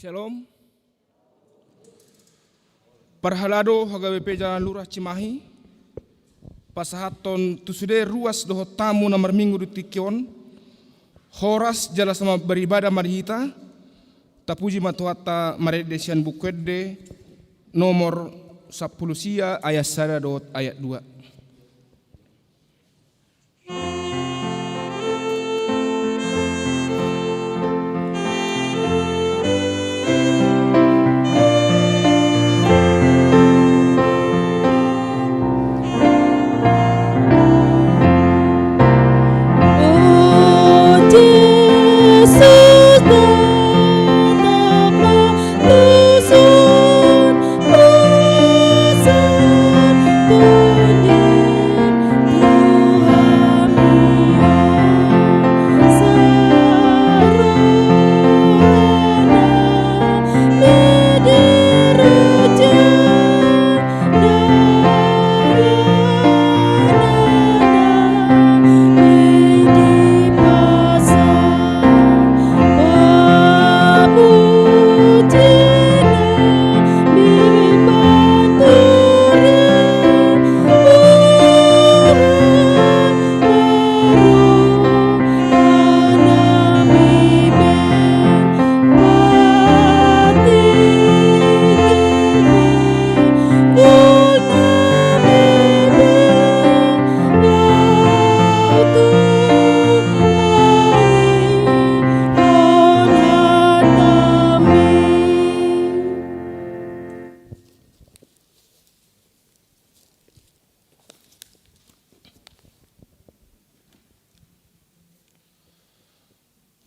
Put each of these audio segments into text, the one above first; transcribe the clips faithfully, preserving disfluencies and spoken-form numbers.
Shalom. Parhalado, hagabe pe jala lurah Cimahi, pasahathon tu sude ruas dohot tamu na marminggu di tingki on, horas jala selamat beribadah ma di hita. Tapuji ma Tuhanta marende sian Buku Ende nomor sampulu sia, ayat sada dohot ayat dua.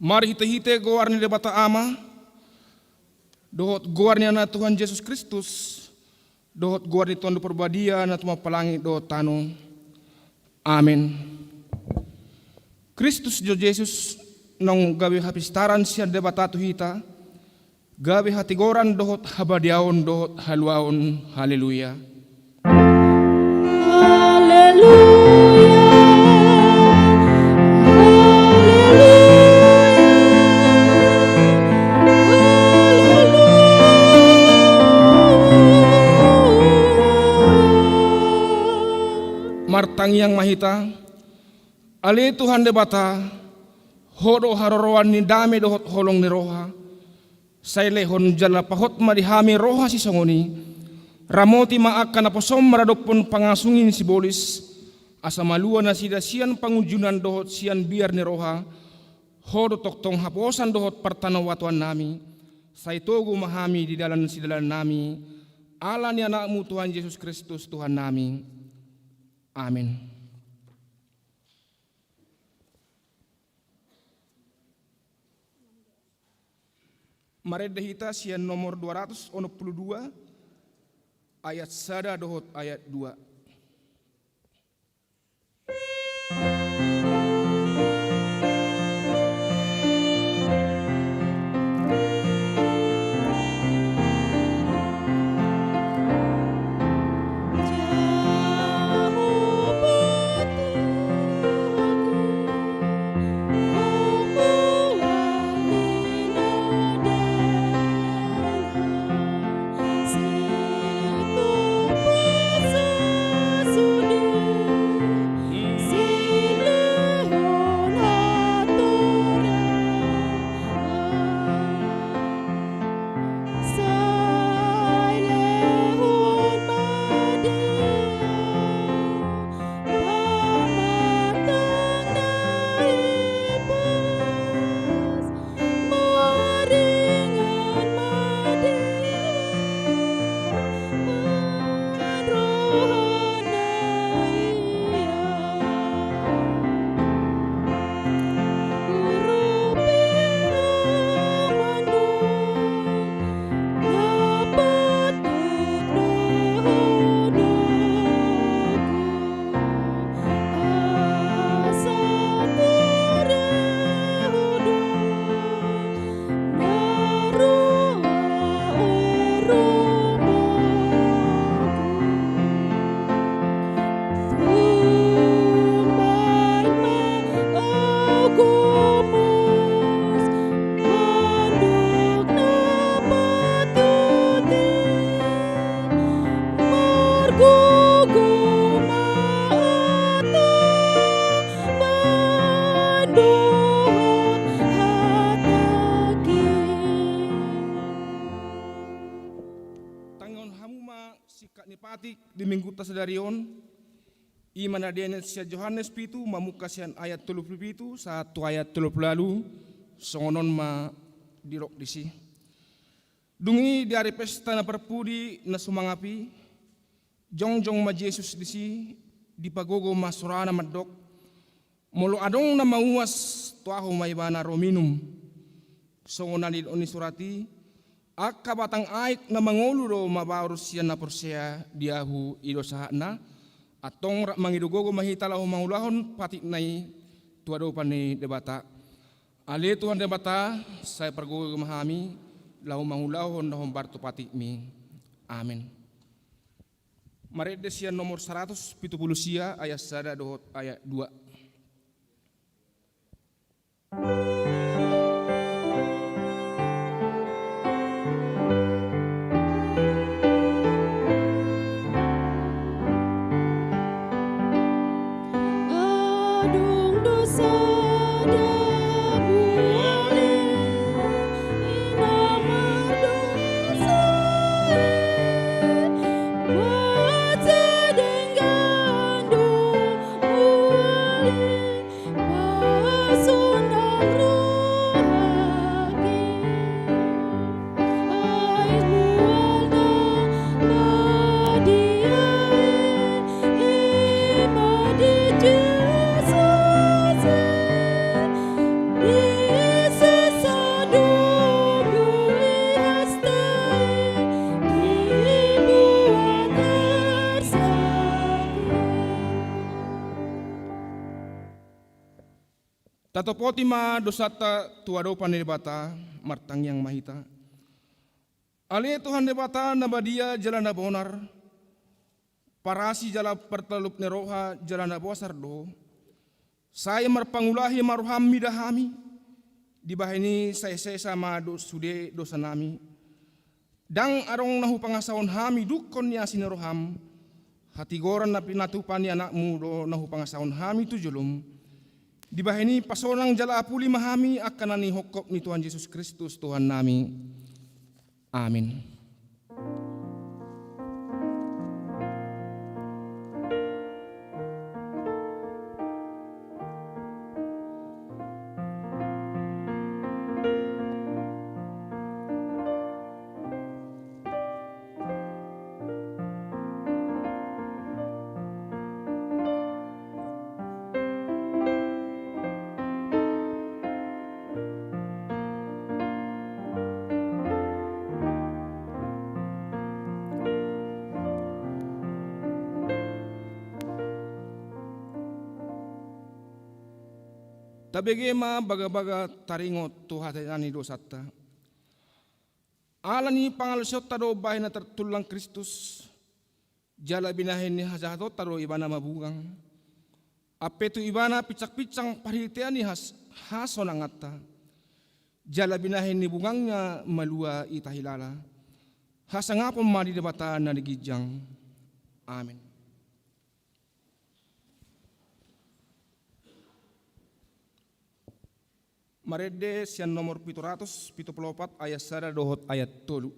Marhitehite goar ni Debata Ama, dohot goar ni Anakna Tuhan Jesus Kristus, dohot goar ni Tondi Parbadia na tumompa langit dohot tano. Amen. Kristus jo Jesus naung gabe hapistaran sian Debata tu hita, gabe hatigoran dohot habadiaon dohot haluaon. Haleluya. Haleluya. Haleluya. Haleluya. Martangiang ma hita. Ale Tuhan Debata, Ho do haroroan ni dame dohot holong ni roha. Sai lehon jala pahot ma di hami roha sisongon i. Ramoti ma angka naposom maradophon pangasung i ni sibolis, asa malua nasida sian pangunjunan dohot sian biar ni roha. Ho do tongtong haposan dohot partanobatoan nami. Sai togu ma hami di dalan sidalan nami. Ala ni Anakmu Tuhan Jesus Kristus Tuhan nami. Amen. Marende hita sian nomor dua ratus onom pulu dua, ayat sada dohot ayat dua. Mingguta sadari on, i ma na dienet sian Johannes pitu, mamungka sian ayat tolu pulu pitu sahat tu ayat tolu pulu ualu, songon on ma didok disi. Dung i di ari pesta na parpudi na sumangap i, jongjong ma Jesus disi, dipagogo ma sorana mandok, molo adong na mauas, tu ahu ma ibana ro minum. Songon na nidok ni surat i, angka batang aek na mangolu do mabaor sian na porsea di ahu i do sahatna, antong rap mangido gogo ma hita laho mangulahon patikna i tu adopan ni Debata. Ale Tuhan Debata, sai pargogo ma hami, laho mangulahon na hombar tu patikmi. Amen. Marende sian nomor saratus pitu pulu sia, ayat sada dohot ayat dua. Tatopoti ma dosanta tu adopan ni Debata, martangiang ma hita. Ale Tuhan Debata na badia jala na bonar, parasi jala partalup ni roha jala na bosar do, sai marpangulahi ma roham mida hami, dibahen i sai sesa ma do sude dosanami. Ndang adong na hupangasahon hami dungkon ni asi ni roham, hatigoran na pinatupa ni anakmu do na hupangasahon hami tu jolom. Dibahen i pasonang jala apuli ma hami angka na nihophop ni Tuhan Jesus Kristus Tuhannami. Amin. Tabege ma bagabaga taringot tu hataian ni dosanta. Ala ni pangalaosionta do bahen na tartulang Kristus, jala binahen ni hajahatonta do Ibana mabugang. Ampe tu Ibana pinsangpinsang parhitean ni has-, hasonanganta, jala binahen ni bugangna malua hita hilala. Hasangapon ma di Debata na di ginjang. Amin. Marende sian nomor pitu ratus pitu pulu opat, ayat sada dohot ayat tolu.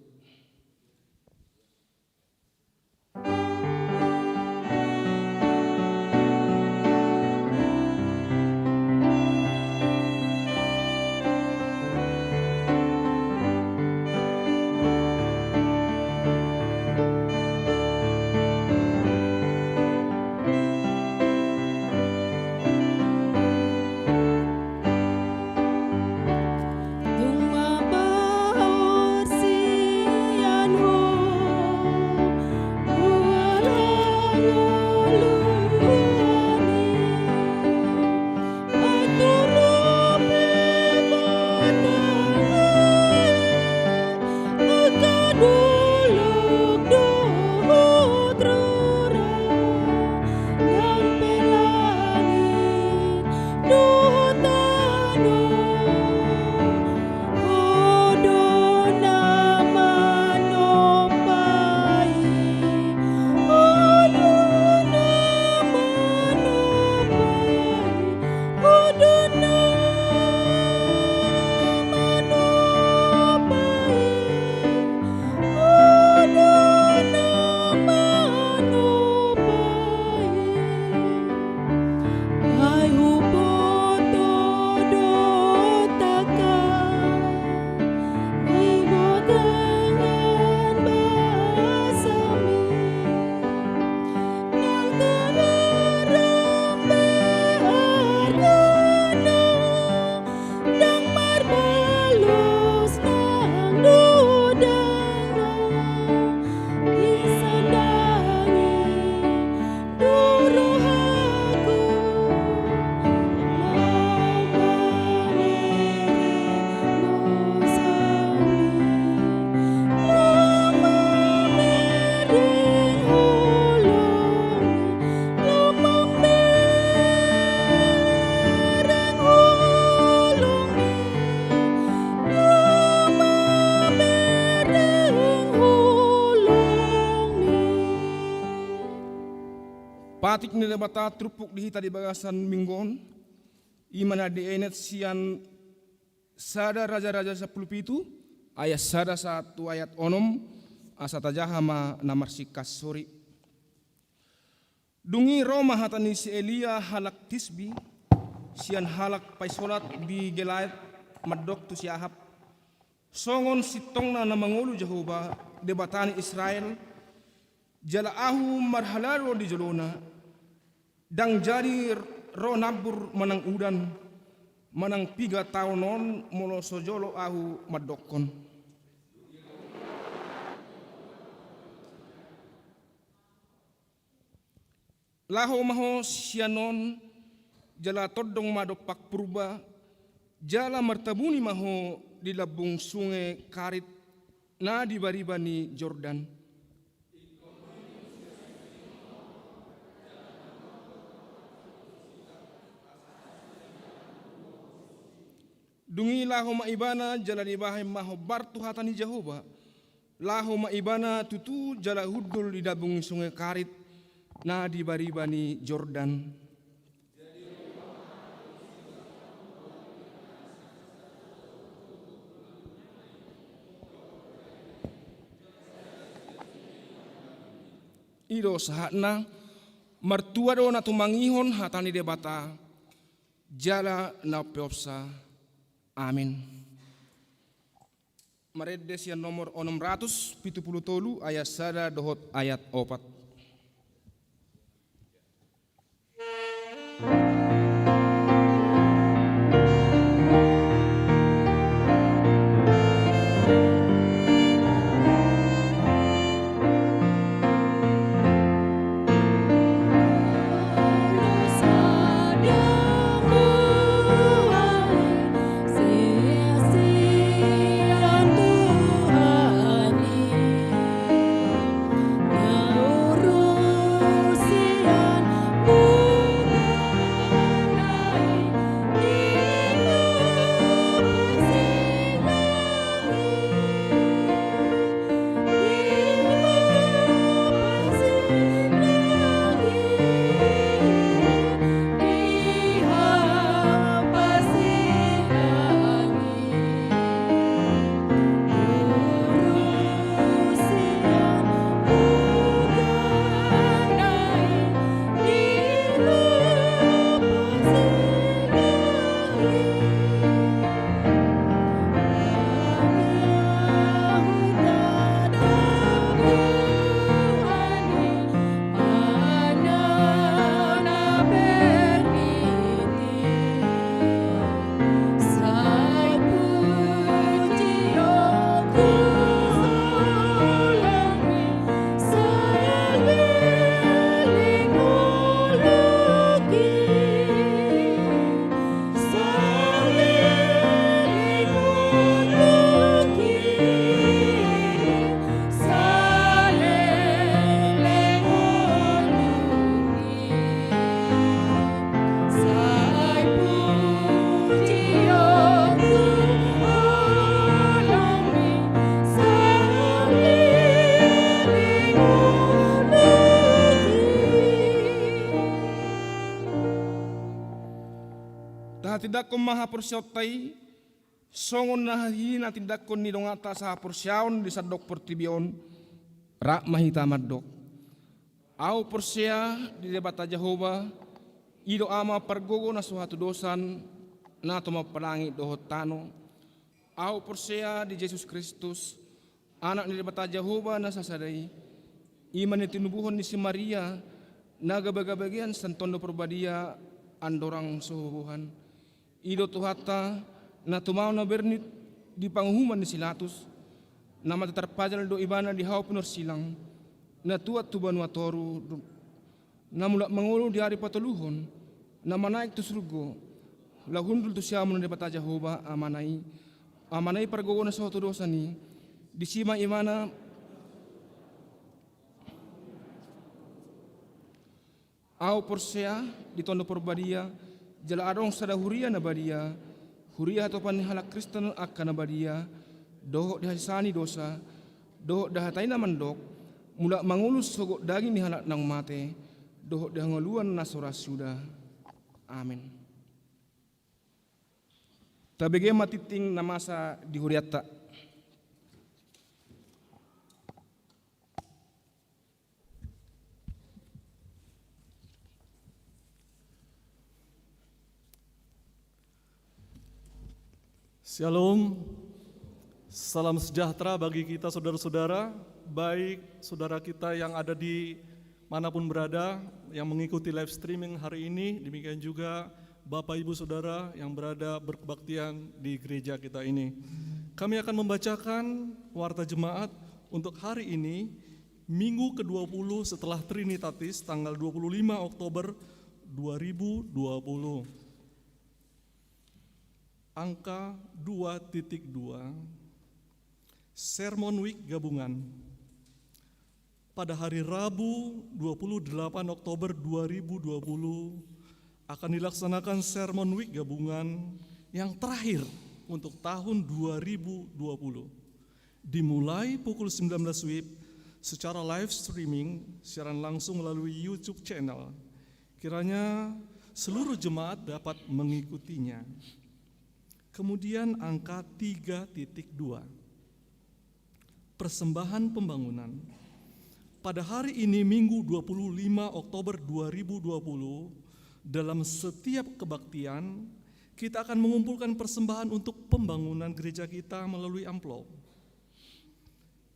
Ni Debata turpuk di hita di bagasan minggu on, i ma na dienet sian Sada Raja-raja sampulu pitu, ayat sada sahat tu ayat onom, asa tajaha ma na marsingkat sori. Dung i ro ma hata ni si Elia halak Tisbi, sian halak paisolat di Gilead, mandok tu si Ahab: Songon sintongna na mangolu Jahowa, Debata ni Israel, jala ahu marhalado di jolona, ndang jadi ro nambur manang udan, manang piga taon on molo so jolo ahu mandokkon. Laho ma ho sian on, jala tondong ma dompak purba, jala martabuni ma ho di lambung sunge Karit, na di bariba ni Jordan. Dung i laho ma ibana, jala dibahen ma hombar tu hata ni Jahowa. Laho ma ibana tutu jala hundul di lambung ni sunge Karit, na di bariba ni Jordan. I do sahatna. Martua do na tumangihon hata ni Debata, jala na umpeopsa. Amin. Marende sian nomor onom ratus pitu pulu tolu, ayat sada dohot ayat opat. Tahatindangkon ma haporseaonta i, songon na hinatindangkon ni donganta sahaporseaon di sandok portibi on. Rap ma hita mandok: Ahu porsea di Debata Jahowa, i do Ama pargogo na so hatudosan, na tumompa langit dohot tano. Ahu porsea di Jesus Kristus, Anak ni Debata Jahowa na sasada i, i ma na tinubuhon ni si Maria, na gabe habagean sian Tondi Parbadia, andorang so huboan. I do Tuhanta, na tumaon na bernit di panguhuman ni si Latus, na mate tarpajal do ibana di hau pinorsilang, na tuat tu banua toru, na mulak mangolu di ari patoluhon, na manaek tu surgo, laho hundul tu siamun ni Debata Jahowa Amana i, Amana i pargogo na so hatudosan i, disi ma ibana. Ahu porsea di Tondi Parbadia, jala adong sada huria na badia, huria hatopan ni halak Kristen angka na badia, dohot di hasesaan ni dosa, dohot di hata i na mandok, mulak mangolu sogot daging ni halak naung mate, dohot di hangoluan na so ra suda. Amen. Tabege ma tingting na masa di hurianta. Shalom. Salam sejahtera bagi kita saudara-saudara, baik saudara kita yang ada di manapun berada, yang mengikuti live streaming hari ini, demikian juga Bapak Ibu Saudara yang berada berkebaktian di gereja kita ini. Kami akan membacakan warta jemaat untuk hari ini, Minggu kedua puluh setelah Trinitatis, tanggal dua puluh lima Oktober dua ribu dua puluh. Angka dua titik dua, Sermon Week Gabungan. Pada hari Rabu, dua puluh delapan Oktober dua ribu dua puluh, akan dilaksanakan Sermon Week Gabungan yang terakhir untuk tahun dua ribu dua puluh. Dimulai pukul sembilan belas W I B secara live streaming, siaran langsung melalui YouTube channel. Kiranya seluruh jemaat dapat mengikutinya. Kemudian angka tiga titik dua. Persembahan pembangunan. Pada hari ini, Minggu dua puluh lima Oktober dua ribu dua puluh, dalam setiap kebaktian, kita akan mengumpulkan persembahan untuk pembangunan gereja kita melalui amplop.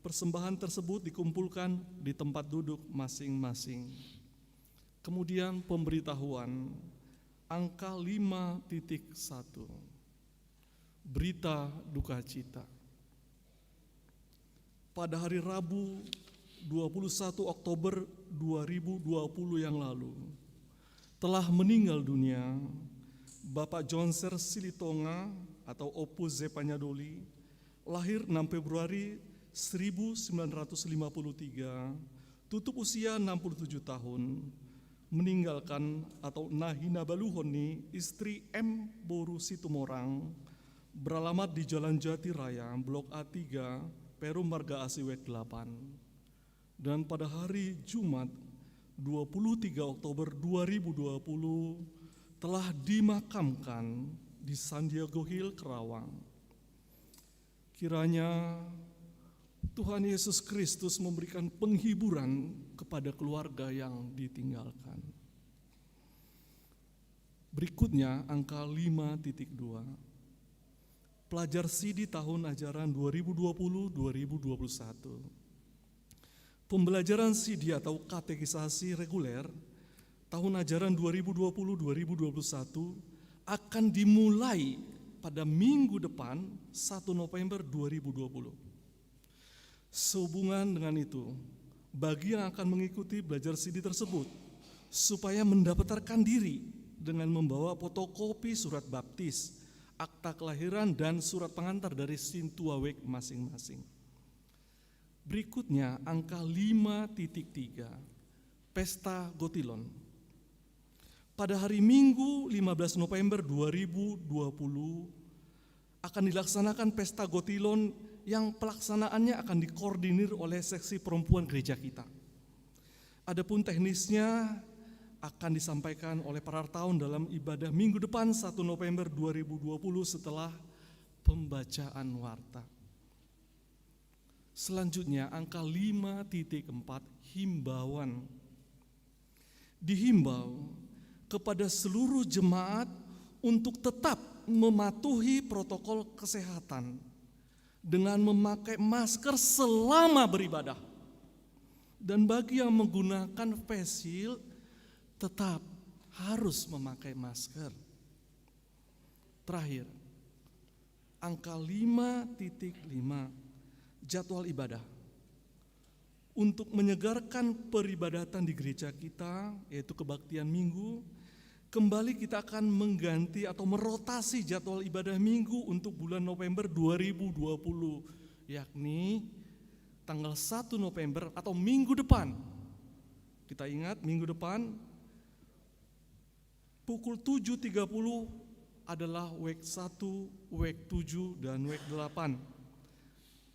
Persembahan tersebut dikumpulkan di tempat duduk masing-masing. Kemudian pemberitahuan, angka lima titik satu. Berita duka cita. Pada hari Rabu, dua puluh satu Oktober dua ribu dua puluh yang lalu, telah meninggal dunia Bapak Jonser Silitonga atau Opu Zepanya Doli, lahir enam Februari seribu sembilan ratus lima puluh tiga, tutup usia enam puluh tujuh tahun, meninggalkan atau na hinabaluhon ni istri M Boru Situmorang, beralamat di Jalan Jati Raya, Blok A tiga, Perum Marga Asi W delapan. Dan pada hari Jumat, dua puluh tiga Oktober dua ribu dua puluh, telah dimakamkan di San Diego Hill, Kerawang. Kiranya Tuhan Yesus Kristus memberikan penghiburan kepada keluarga yang ditinggalkan. Berikutnya, angka lima titik dua. Pelajar sidi tahun ajaran dua ribu dua puluh dua ribu dua puluh satu. Pembelajaran sidi atau katekisasi reguler tahun ajaran dua ribu dua puluh dua ribu dua puluh satu akan dimulai pada minggu depan, satu November dua ribu dua puluh. Sehubungan dengan itu, bagi yang akan mengikuti belajar sidi tersebut, supaya mendaftarkan diri dengan membawa fotokopi surat baptis, akta kelahiran, dan surat pengantar dari sintua wijk masing-masing. Berikutnya, angka lima titik tiga, Pesta Gotilon. Pada hari Minggu, lima belas November dua ribu dua puluh, akan dilaksanakan Pesta Gotilon yang pelaksanaannya akan dikoordinir oleh seksi perempuan gereja kita. Adapun teknisnya akan disampaikan oleh Pak Artaun dalam ibadah minggu depan, satu November dua ribu dua puluh, setelah pembacaan warta. Selanjutnya, angka lima titik empat, himbauan. Dihimbau kepada seluruh jemaat untuk tetap mematuhi protokol kesehatan dengan memakai masker selama beribadah. Dan bagi yang menggunakan face shield, tetap harus memakai masker. Terakhir, angka lima titik lima, jadwal ibadah. Untuk menyegarkan peribadatan di gereja kita, yaitu kebaktian Minggu, kembali kita akan mengganti atau merotasi jadwal ibadah Minggu untuk bulan November dua ribu dua puluh, yakni tanggal satu November atau minggu depan. Kita ingat, minggu depan, pukul tujuh tiga puluh adalah wijk satu, wijk tujuh, dan wijk delapan.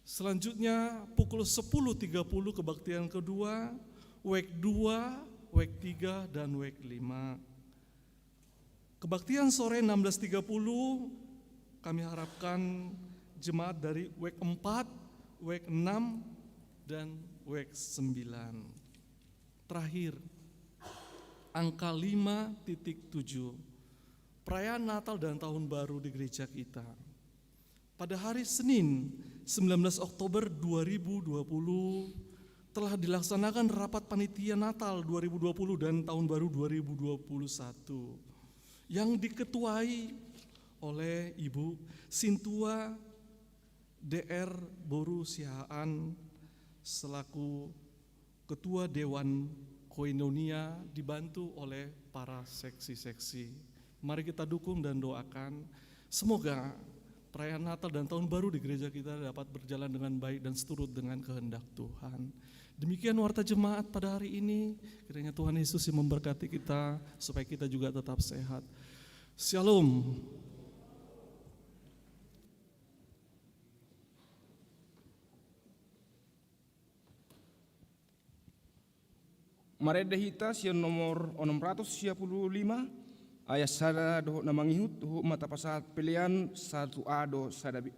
Selanjutnya, pukul sepuluh tiga puluh kebaktian kedua, wijk dua, wijk tiga dan wijk lima. Kebaktian sore enam belas tiga puluh, kami harapkan jemaat dari wijk empat, wijk enam, dan wijk sembilan. Terakhir, angka lima titik tujuh, perayaan Natal dan Tahun Baru di gereja kita. Pada hari Senin, sembilan belas Oktober dua ribu dua puluh, telah dilaksanakan rapat panitia Natal dua ribu dua puluh dan Tahun Baru dua ribu dua puluh satu, yang diketuai oleh Ibu Sintua D R Boru Siahaan selaku Ketua Dewan Koinonia, dibantu oleh para seksi-seksi. Mari kita dukung dan doakan, semoga perayaan Natal dan Tahun Baru di gereja kita dapat berjalan dengan baik dan seturut dengan kehendak Tuhan. Demikian warta jemaat pada hari ini. Kiranya Tuhan Yesus yang memberkati kita, supaya kita juga tetap sehat. Shalom. Marende hita sian nomor onom ratus sia pulu lima, ayat sada dohot na mangihut, huhut ma tapasahat pelean satu A do sada B.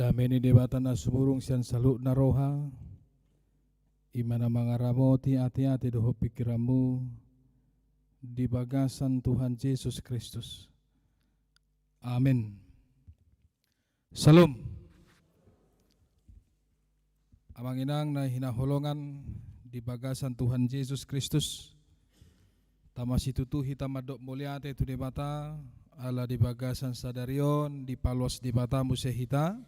Dame ni Debata na sumurung sian saluhutna roha, i ma na mangaramoti ateate dohot pingkiranmu di bagasan Tuhan Jesus Kristus. Amen. Syalom. Amang inang na hinaholongan di bagasan Tuhan Jesus Kristus, tama situtu hita mandok mauliate tu Debata, ala di bagasan sadari on dipaluas Debata muse hita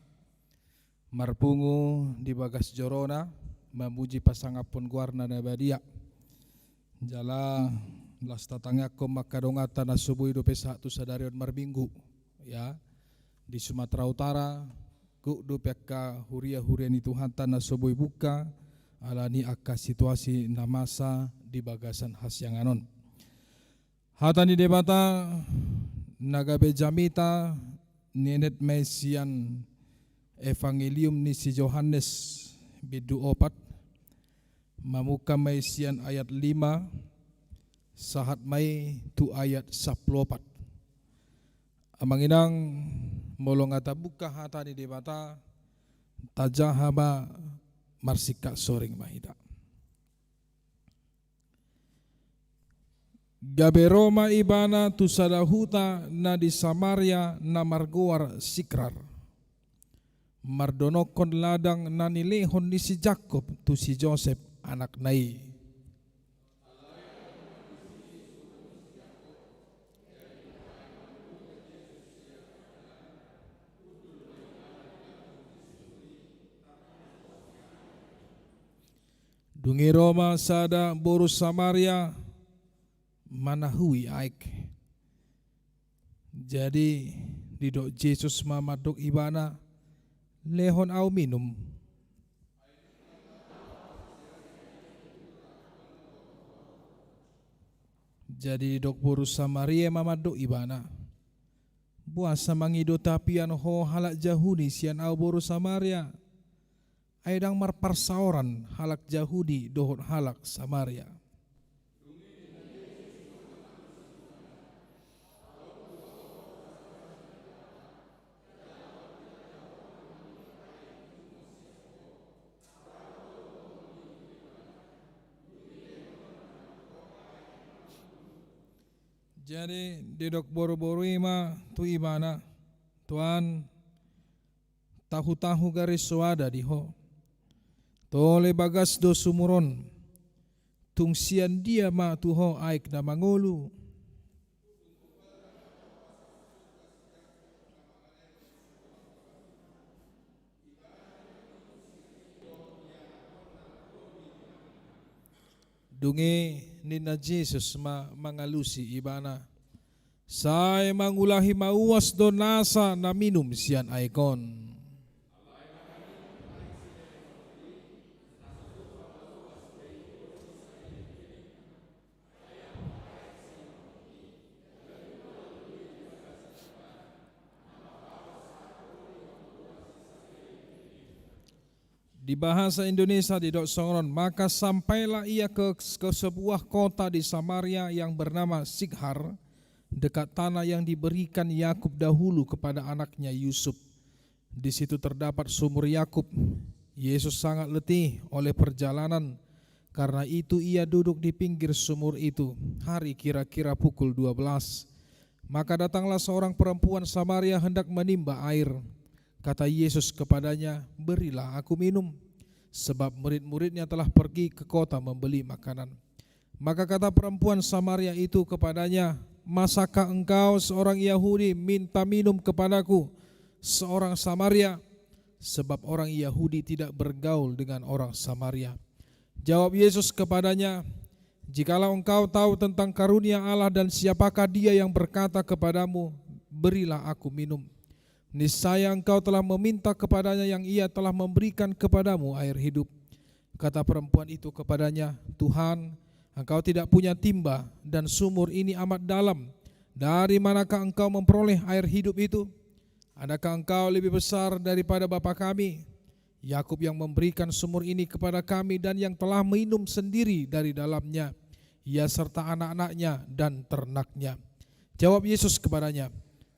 marpungu di bagas jorona, mamuji pasangaphon goarna na badia. Jala las tatangiangkon ma angka donganta na so boi dope sahat tu sadari on marminggu, ya, di Sumatera Utara, gok dope angka huria-huria ni Tuhanta na so boi buka, ala ni angka situasi na masa di bagasan hasiangan on. Hata ni Debata na gabe jamita nienet ma i sian Evangelium ni si Johannes bindu opat, mamungka ma i sian ayat lima, sahat ma i tu ayat sampulu opat. Amang inang, molo nga tabuka hata ni Debata, tajaha ma marsingkat soring ma hita. Gabe ro ma ibana tu sada huta na di Samaria na margoar Sikrar. Mardonokkon ladang na nilehon ni si Jakkob tu si Josep anakna i. Dung i ro ma sada boru Samaria manahui aek. Jadi didok Jesus ma mandok ibana, "Lehon ahu minum." Jadi didok boru Samaria ma mandok ibana, "Boasa mangido tapian ho halak Jahudi sian ahu boru Samaria? Ai ndang marparsaoran halak Jahudi dohot halak Samaria." Jadi didok boru-boru i ma tu ibana, "Tuan, tahu-tahu gari soada di ho. Tole bagas do sumur on. Tung sian dia ma tu ho aek na mangolu?" Dung i ninna Jesus ma mangalusi ibana, "Sai mangulahi mauas do nasa na minum sian aek on." Di bahasa Indonesia didok songon on, "Maka sampailah ia ke, ke sebuah kota di Samaria yang bernama Sikhar, dekat tanah yang diberikan Yakub dahulu kepada anaknya Yusuf. Di situ terdapat sumur Yakub." Yesus sangat letih oleh perjalanan. Karena itu ia duduk di pinggir sumur itu. Hari kira-kira pukul dua belas. Maka datanglah seorang perempuan Samaria hendak menimba air. Kata Yesus kepadanya, "Berilah aku minum." Sebab murid-muridnya telah pergi ke kota membeli makanan. Maka kata perempuan Samaria itu kepadanya, "Masakah engkau seorang Yahudi minta minum kepadaku, seorang Samaria?" Sebab orang Yahudi tidak bergaul dengan orang Samaria. Jawab Yesus kepadanya, "Jikalau engkau tahu tentang karunia Allah dan siapakah Dia yang berkata kepadamu, 'Berilah aku minum,' niscaya engkau telah meminta kepada-Nya yang Ia telah memberikan kepadamu air hidup." Kata perempuan itu kepada-Nya, "Tuhan, Engkau tidak punya timba, dan sumur ini amat dalam. Dari manakah Engkau memperoleh air hidup itu? Adakah Engkau lebih besar daripada bapa kami, Yakub, yang memberikan sumur ini kepada kami dan yang telah minum sendiri dari dalamnya, ia serta anak-anaknya dan ternaknya?" Jawab Yesus kepadanya,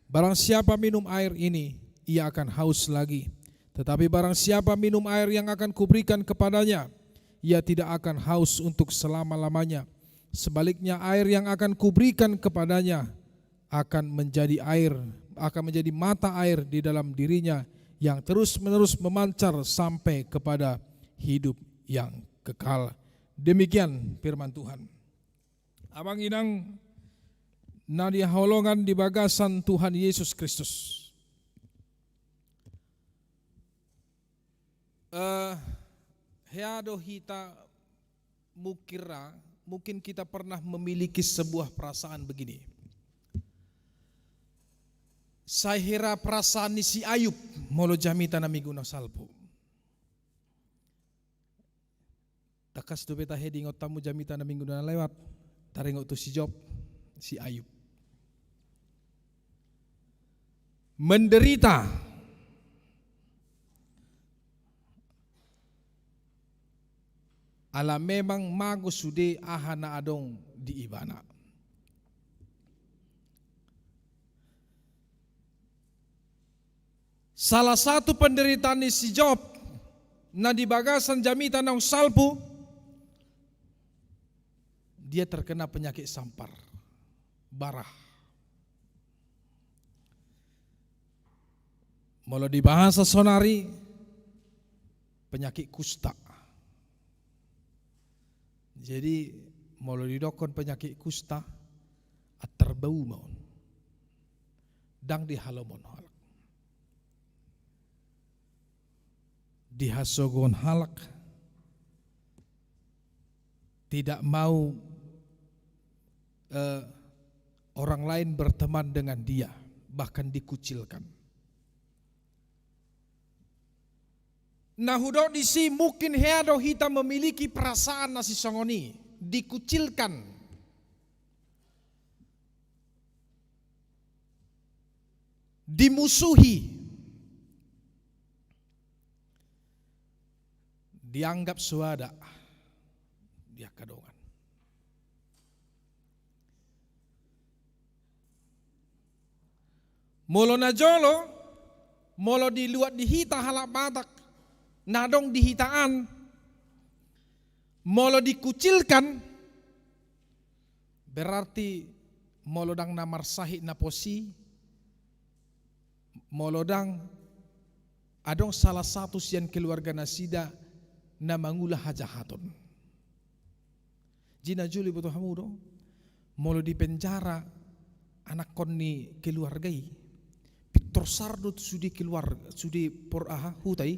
"Barang siapa minum air ini, ia akan haus lagi. Tetapi barang siapa minum air yang akan kuberikan kepadanya, ia tidak akan haus untuk selama-lamanya. Sebaliknya, air yang akan kuberikan kepadanya akan menjadi air, akan menjadi mata air di dalam dirinya yang terus-menerus memancar sampai kepada hidup yang kekal. Demikian firman Tuhan. Amang inang na hinaholongan di bagasan Tuhan Yesus Kristus. Eh, hea do hita mukira, mungkin kita pernah memiliki sebuah perasaan begini. Sai hera perasaan ni si Ayub, molo jamita na minggu na salpu. Tangkas dope tahe diingot hamu jamita na minggu na lewat, taringot tu si Job, si Ayub. Menderita. Ala memang mago sude aha na adong di ibana. Salah satu penderitaan ni si Job na di bagasan jamita naung salpu, dia terkena penyakit sampar, barah. Molo di bahasa sonari, penyakit kusta. Jadi, molo didokkon penyakit kusta, antar bau ma on. Ndang dihalomon halak. Dihasogohon halak, tidak mau, eh, orang lain berteman dengan dia, bahkan dikucilkan. Na hudok disi, mungkin hea do hita memiliki perasaan na sisongon i, dikucilkan, dimusuhi, dianggap soada di angka dongan. Molo na jolo, molo di luat di hita halak Batak, na adong di hita an, molo dikucilkan, berarti molo ndang na marsahit na pos i, molo ndang adong salah satu sian keluarga nasida na mangula hajahaton. Jadi na jolo, iboto hamu do, molo di penjara anakkon ni keluarga i, pintor sar do sude keluarga, sude por aha, huta i,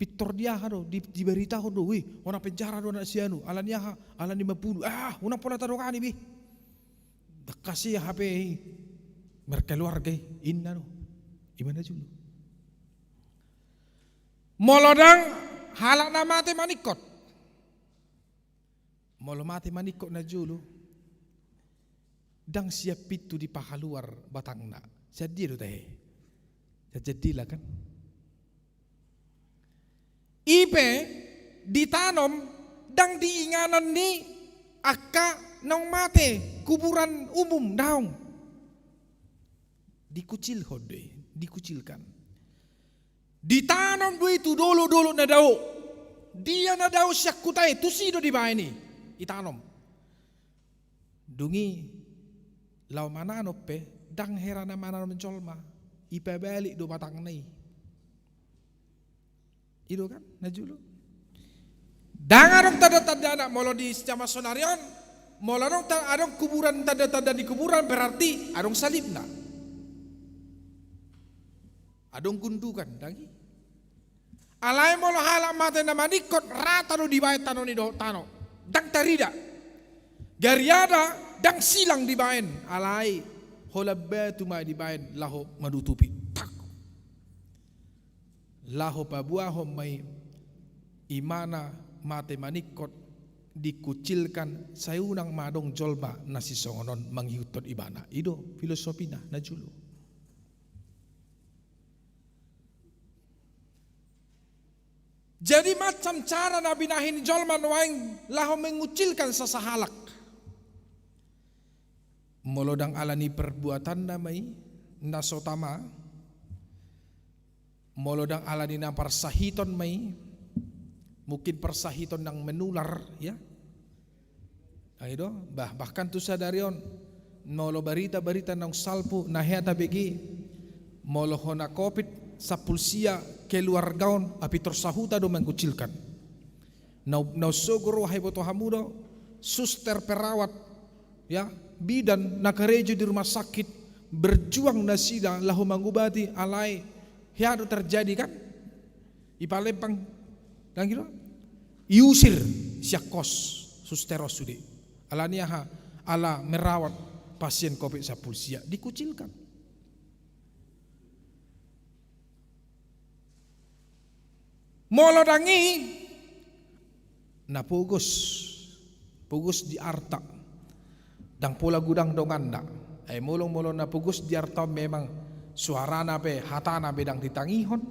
pintor di aha do, di, dibaritahon do, "Wih, hona penjara do anak si anu, ala ni aha, ala ni mambunu, ah, unang pola tadongani be." Ndang kasi hape i, markeluarga i, inna do. I ma na jolo. Molo ndang, halak na mate maningkot. Molo mate maningkot na jolo, ndang sian pintu dipahaluar batangna. Sian dia do tahe? Sian jendela kan? I pe ditanom ndang di inganan ni angka naung mate, kuburan umum, daong. Dikucilhon do i, dikucilkan. Ditanom do i tu dolok-dolok na dao. Dia na dao sian huta i, tusi do dibaen i, ditanom. Dung i laho mananom pe, ndang hera na mananom jolma, ipabalik do batangna i. I do kan, na jolo. Ndang adong tanda-tandana, molo di zaman sonari on, molo adong ta-, adong kuburan, tanda-tanda di kuburan, berarti adong salibna. Adong gundukan, ndang i. Alai molo halak mate na maningkot, rata do dibaen tano ni dohot tano. Ndang tarida. Gariada, ndang silang dibaen. Alai holan batu ma dibaen laho manutupi. Tak. Laho paboahon ma i, imana mate maningkot, dikucilkan, sai unang ma adong jolma na sisongon on mangihuthon ibana. I do filosofina na jolo. Jadi macam cara na binahen ni jolma nuaeng laho mengucilkan sasahalak. Molo ndang ala ni perbuatanna ma i, na so tama, Molo ndang ala ni na parsahiton ma i, mungkin parsahiton ndang menular, ya. Ai do, bah, bahkan tu sadari on, molo barita-barita naung salpu, na hea tabege, molo hona covid sampulu sia keluarga on, ai pintor sahuta do mangkucilkan. Na, na sogo roha, iboto hamu do, suster, perawat, ya, bidan na karejo di rumah sakit, berjuang nasida laho mangubati, alai hea do terjadi, kan? Ipalempang, kan gitu? Iusir sian kos, suster on sude. Ala ni aha? Ala merawat pasien covid sampulu sia, dikucilkan. Molo ndang i, na pogos, pogos di arta, ndang pola godang donganna. Ai molo, molo na pogos di arta on memang suarana pe, hatana pe ndang ditangihon,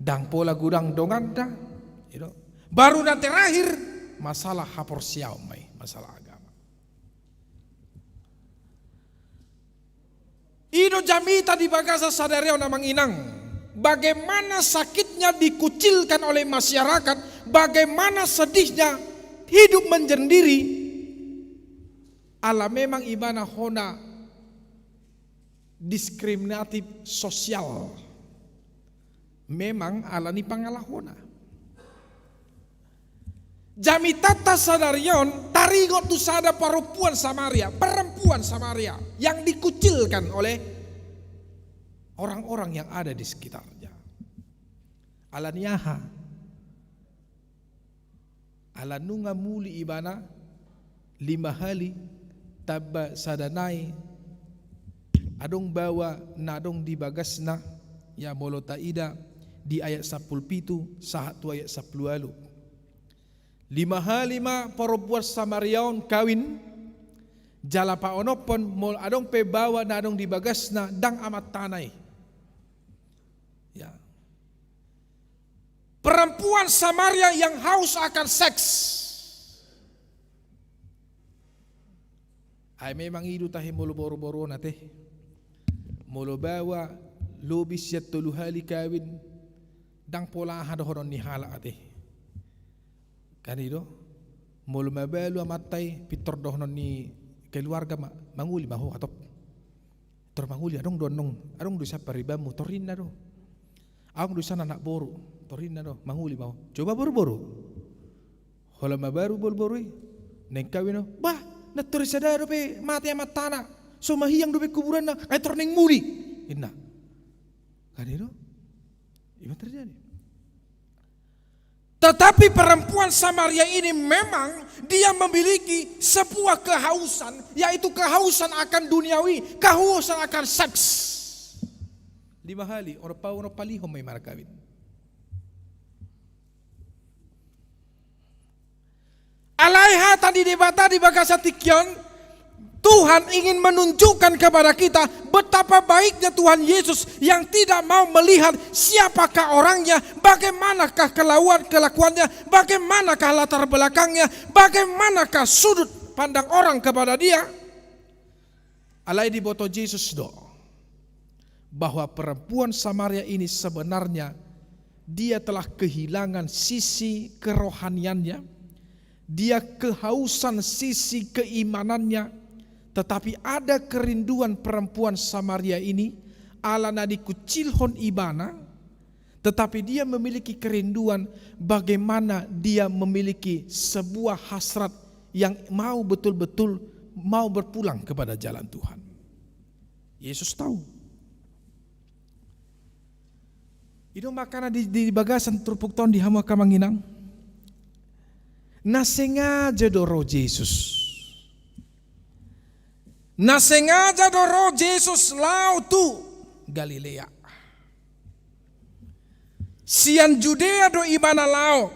ndang pola godang donganna, gitu. Baru na terakhir, masalah haporseaon ma i, masalah agama. I do jamita di bagasan sadari on, amang inang. Bagaimana sakitnya dikucilkan oleh masyarakat, bagaimana sedihnya hidup menyendiri, ala memang ibana hona diskriminatif sosial. Memang ala ni pangalahona. Jamitanta sadari on taringot tu sada parompuan Samaria, perempuan Samaria yang dikucilkan oleh orang-orang yang ada di sekitarnya. Ala ni aha? Ala nunga muli ibana lima hali, tamba sada nai, adong baoa na adong di bagasna, ya, molo taida di ayat sampulu pitu sahat tu ayat sampulu ualu. Lima hali ma parompuan Samaria on kawin, jala paonomhon molo adong pe baoa na adong di bagasna, ndang amantana i. Ya. Perempuan Samaria yang haus akan seks. Ai memang i do tahe molo boru-boru on ate. Molo baoa lobi sian tolu hali kawin, ndang pola aha dohonon ni halak ate. Kan i do, molo mabalu amanta i, pintor dohonon ni keluarga ma, mangoli ma ho, atop. Tor mangoli, adong do annon, adong do sian paribanmu, tor ninna do. Adong do sian anak boru, tor ninna do, mangoli ma ho. Coba boru-boru. Holan mabalu boru-boru i, naeng kawin do, bah, na tor sada dope mate amantana, so mahiang dope kuburanna, ai tor naeng muli, ninna. Kan i do? I ma terjadi. Tetapi perempuan Samaria ini memang dia memiliki sebuah kehausan, yaitu kehausan akan duniawi, kehausan akan seks. Lima hali, onom pa, onom palihon ma i markawin. Alai hata ni Debata di bagasan tingki on, Tuhan ingin menunjukkan kepada kita betapa baiknya Tuhan Yesus yang tidak mau melihat siapakah orangnya, bagaimanakah kelakuan, kelakuannya, bagaimanakah latar belakangnya, bagaimanakah sudut pandang orang kepada dia. Alai diboto Jesus do bahwa perempuan Samaria ini sebenarnya dia telah kehilangan sisi kerohaniannya, dia kehausan sisi keimanannya, tetapi ada kerinduan perempuan Samaria ini, ala na dikucilhon ibana, tetapi dia memiliki kerinduan bagaimana dia memiliki sebuah hasrat yang mau betul-betul mau berpulang kepada jalan Tuhan. Yesus tahu. I do makana di, di bagasan turpukta on di hamu angka amang inang, na sengaja do ro Jesus. Na sengaja do ro Jesus laho tu Galilea. Sian Judea do ibana laho.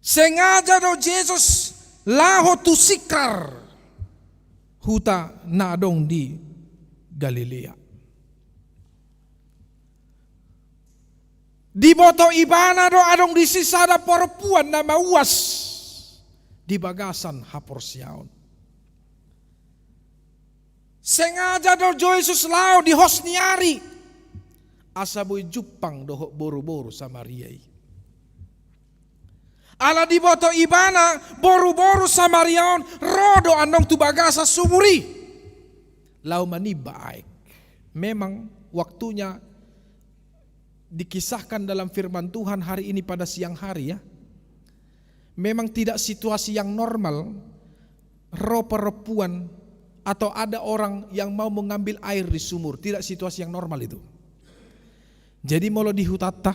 Sengaja do Jesus laho tu Sikar, huta na adong di Galilea. Diboto ibana do adong disi sada parompuan na mauas di bagasan haporseaon. Sengaja do Jesus laho di hos ni ari, asa boi jumpang dohot boruboru Samaria i. Ala diboto ibana boruboru Samaria on ro do annon tu bagasan sumur i laho manimba aek. Memang waktunya dikisahkan dalam firman Tuhan hari ini pada siang hari, ya. Memang tidak situasi yang normal, ro perempuan atau ada orang yang mau mengambil air di sumur, tidak situasi yang normal itu. Jadi molo di hutanta,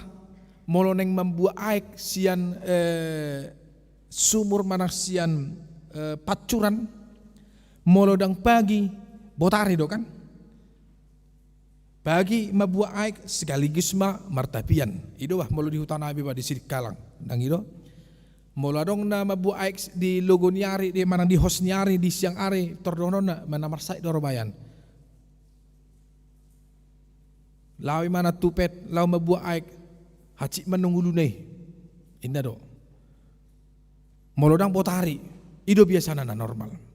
molo naeng mambuat aek sian, eh, sumur manang sian, eh, pancuran, molo ndang pagi, botari do kan? Pagi mambuat aek sekaligus ma martapian. I do bah molo di huta nami bah di Sidikalang. Ndang i do. Molo adong na mambuat aek di logo ni ari, di manang di hos ni ari, di siang ari, tor dohononna, ma na marsahit do ro bayan. Laho imana tu pet, laho mambuat aek, hansit ma annon uluna i. Inna do. Molo ndang botari, i do biasana na normal.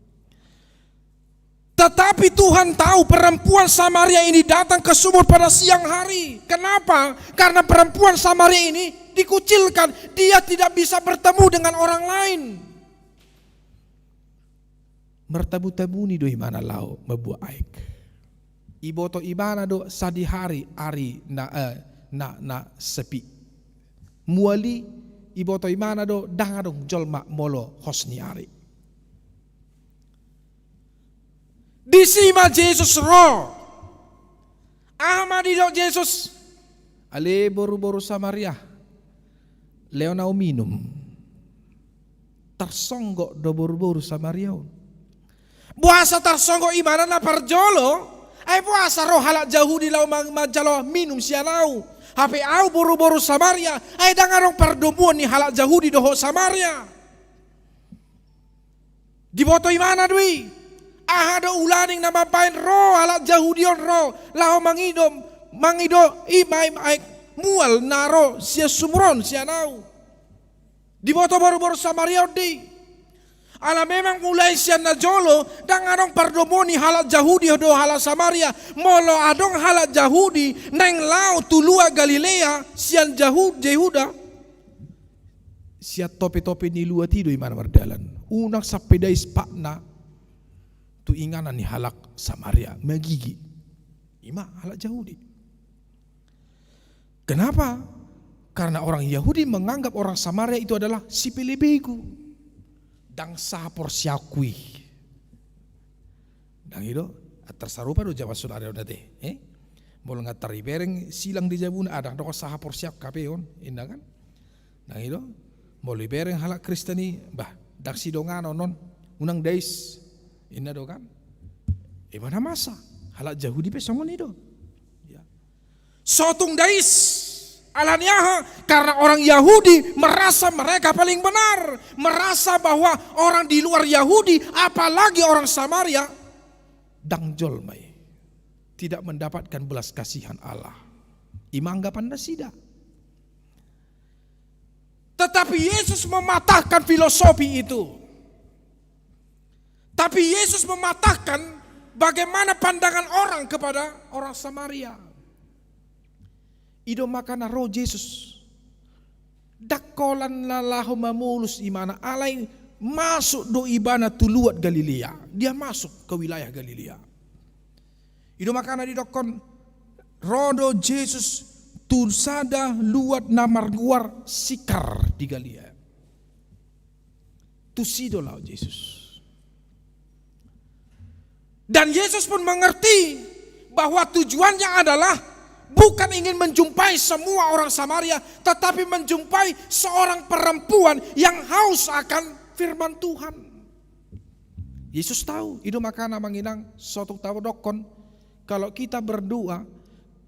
Tetapi Tuhan tahu perempuan Samaria ini datang ke sumur pada siang hari. Kenapa? Karena perempuan Samaria ini dikucilkan. Dia tidak bisa bertemu dengan orang lain. Martabutabu ni do imana laho mambuat aek. Iboto ibana do sadihari ari na, eh, na, na sepi. Mual i iboto ibana do ndang adong jolma molo hos ni ari. Disi ma Jesus ro. Aha ma didok Jesus? Ale boruboru Samaria, lehon ahu minum. Tarsonggot do boruboru Samaria on. Boasa tarsonggot ibana na parjolo? Ai boasa ro halak Jahudi laho mang-, manjalo minum sian ahu? Hape ahu boruboru Samaria, ai ndang adong pardomuan ni halak Jahudi dohot Samaria. Diboto ibana do i. Aha do ulaning na mambahen ro halak Jahudi on ro laho mangido, mangido i ma aek mual na ro sian sumur on sian ahu? Diboto boruboru Samaria on do i. Ala memang mulai sian na jolo ndang adong pardomuan ni halak Jahudi dohot halak Samaria. Molo adong halak Jahudi naeng laho tu luat Galilea sian Jahu-, Jehuda, sian topitopi ni luat i do imana mardalan. Unang sampe dais patna tu inganan ni halak Samaria, magigi. I ma halak Jahudi. Kenapa? Karena orang Yahudi menganggap orang Samaria itu adalah sipelebegu. Ndang sahaporseaonku i. Ndang i do, antar sarupa do jaman sonari on ate, eh? Molo nga antar ibereng silang di jabuna, ah, ndang dong sahaporseaon hape on, inna kan? Ndang i do, molo ibereng halak Kristen i, bah, ndang sidonganon on, unang dais, inna do kan? Ima na masa, halak Jahudi pe songon i do. Ya. So tung dais. Alani aha? Karena orang Yahudi merasa mereka paling benar, merasa bahwa orang di luar Yahudi, apalagi orang Samaria, ndang jolma i, tidak mendapatkan belas kasihan Allah. Ima anggapan nasida. Tetapi Yesus mematahkan filosofi itu. Tapi Yesus mematahkan bagaimana pandangan orang kepada orang Samaria. I do makana ro Jesus. Ndang holan na laho mamolus imana, alai masuk do ibana tu luat Galilea. Dia masuk ke wilayah Galilea. I do makana didokkon, ro do Jesus tu sada luat na margoar Sikar di Galilea. Tusi do laho Jesus. Dan Yesus pun mengerti bahwa tujuannya adalah bukan ingin menjumpai semua orang Samaria, tetapi menjumpai seorang perempuan yang haus akan firman Tuhan. Yesus tahu, i do makana amang inang, so tung tadokkon, kalau kita berdoa,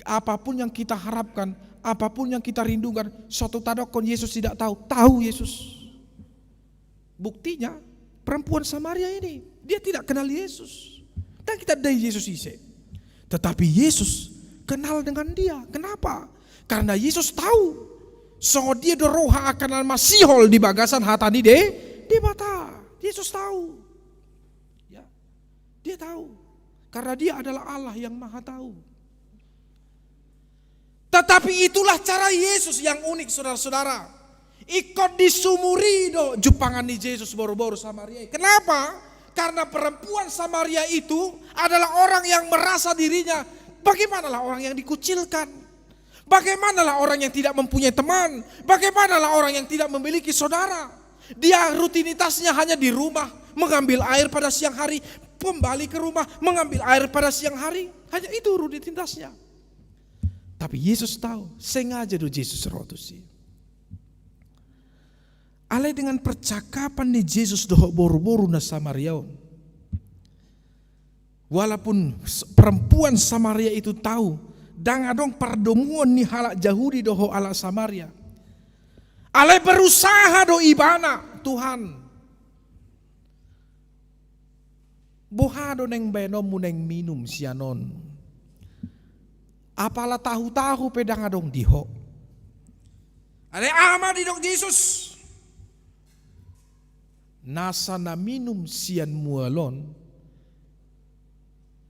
apapun yang kita harapkan, apapun yang kita rindukan, so tung tadokkon Yesus tidak tahu. Tahu Yesus. Buktinya, perempuan Samaria ini, dia tidak kenal Yesus. Dan kita dai Yesus ise. Tetapi Yesus kenal dengan dia. Kenapa? Karena Yesus tahu songon dia do roha akan na masihol di bagasan hata ni De-, Debata. Yesus tahu. Ya. Dia tahu. Karena dia adalah Allah yang Maha Tahu. Tetapi itulah cara Yesus yang unik, saudara-saudara. Ingkon di sumur i do jumpangan ni Jesus boru-boru Samaria i. Kenapa? Karena perempuan Samaria itu adalah orang yang merasa dirinya, bagaimanalah orang yang dikucilkan? Bagaimanalah orang yang tidak mempunyai teman? Bagaimanalah orang yang tidak memiliki saudara? Dia rutinitasnya hanya di rumah, mengambil air pada siang hari, kembali ke rumah, mengambil air pada siang hari. Hanya itu rutinitasnya. Tapi Jesus tahu, sengaja do Jesus ro tusi. Alai dengan percakapan ni Jesus dohot boru-boru na Samaria on, walaupun s-, perempuan Samaria itu tahu, ndang adong pardomuan ni halak Jahudi dohot halak Samaria. Alai berusaha do ibana, Tuhan, boha do naeng baenonmu naeng minum sian on? Apala tahu-tahu pe ndang adong di ho. Alai aha ma didok Jesus? Nasa na minum sian mual on,